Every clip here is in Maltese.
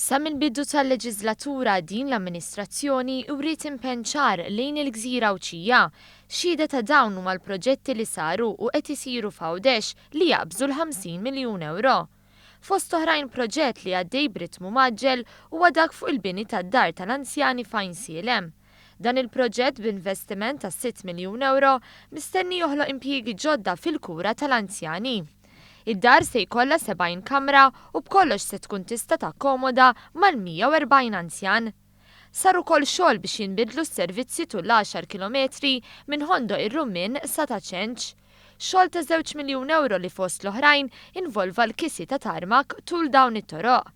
Sa mill-bidu tal-leġiżlatura din l-amministrazzjoni wriet impenn ċar lejn il-gżira Għawdxija. Xhieda ta' dawn huma l-proġetti li saru u qed isiru f'Għawdex li jaqbżu l-50 miljun ewro. Fost oħrajn proġett li għaddej b'ritmu mgħaġġel huwa dak fuq il-bini tad-dar tal-anzjani f'Għajnsielem. Dan il-proġett b'investiment ta' sitt miljun ewro mistenni joħloq impjiegi ġodda fil-kura tal-anzjani. Id-dar se jkollha 70 kamra u b'kollox se tkun tista' takkomoda mal-140 anzjan. Sar ukoll xogħol biex jinbidlu s-servizzi tul l-għaxar kilometri minn Ħondoq ir-Rummien sa Ta' Ċenċ. Xogħol ta' żewġ miljun ewro li fost l-oħrajn involva l-kisi ta' tarmak tul dawn it-toroq.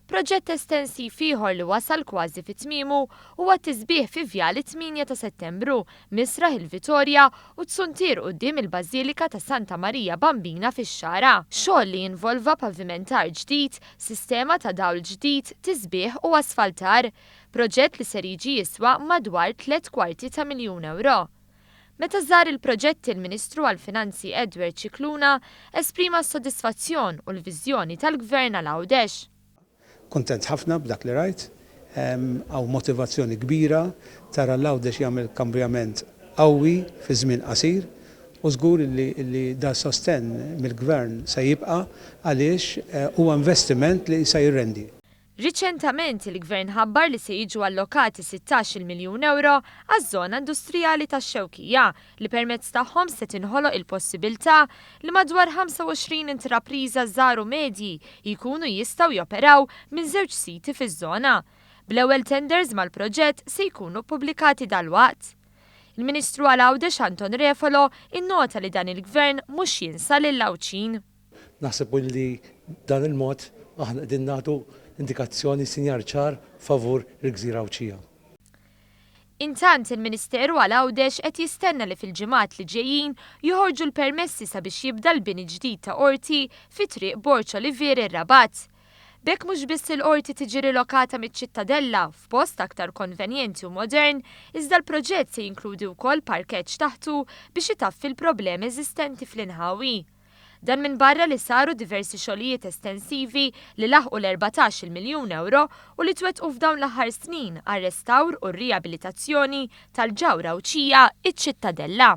Proġett estensiv ieħor li wasal kważi fi tmiemu huwa t-tisbiħ fi Vjal it-Tmienja ta' Settembru, Misraħ il-Vitorja u t-suntier quddiem il-Bażilika ta' Santa Marija Bambina fix-Xagħra. Xogħol li involva pavimentar ġdid, sistema ta' dawl ġdid, tisbiħ u asfaltar. Proġett li ser jiġi jiswa madwar 3/4 ta' miljun ewro. Meta żar il-proġetti l-Ministru għall-Finanzi Edward Scicluna esprima s-sodisfazzjon u l-viżjoni tal-Gvern għal Għawdex. Kuntent ħafna b'dak li rajt. Hawn motivazzjoni kbira tara 'l Għawdex jagħmel kambjament qawwi fi żmien qasir u żgur li dal-sostenn mill-Gvern se jibqa' għaliex huwa investiment li se jirrendi. Riċentament, il-Gvern ħabbar li se jiġu allokati 16-il miljun ewro għaż-żona industrijali tax-Xewkija li permezz tagħhom se tinħoloq il-possibiltà li madwar 25 intrapriża żgħar u medji jkunu jistgħu joperaw minn żewġ siti fiż-żona. Bl-ewwel tenders mal-proġett se jkunu ppubblikati dalwaqt. Il-Ministru għal Għawdex Anton Refalo innota li dan il-Gvern mhux jinsa lill-Għawdxin. Naħseb li b'dan il-mod aħna qegħdin nagħtu indikazzjoni, sinjal ċar favur il-gżira Għawdxija. Intant, il-Ministeru għal Għawdex qed jistenna li fil-ġimgħat li ġejjin joħorġu l-permessi sabiex jibda l-bini ġdid ta' Qorti fi Triq Borg Olivier ir-Rabat. B'hekk mhux biss il-Qorti tiġi rilokata miċ-Ċittadella f'post aktar konvenjenti u modern, iżda l-proġett se jinkludi wkoll parkeġġ taħtu biex itaffi l-problemi eżistenti fl-inħawi. Dan minbarra li saru diversi xogħlijiet estensivi li laħqu l-14-il miljun ewro u li twettqu f'dawn l-aħħar snin għar-restawr u r-riabilitazzjoni tal-ġawhra Għawdxija, iċ-Ċittadella.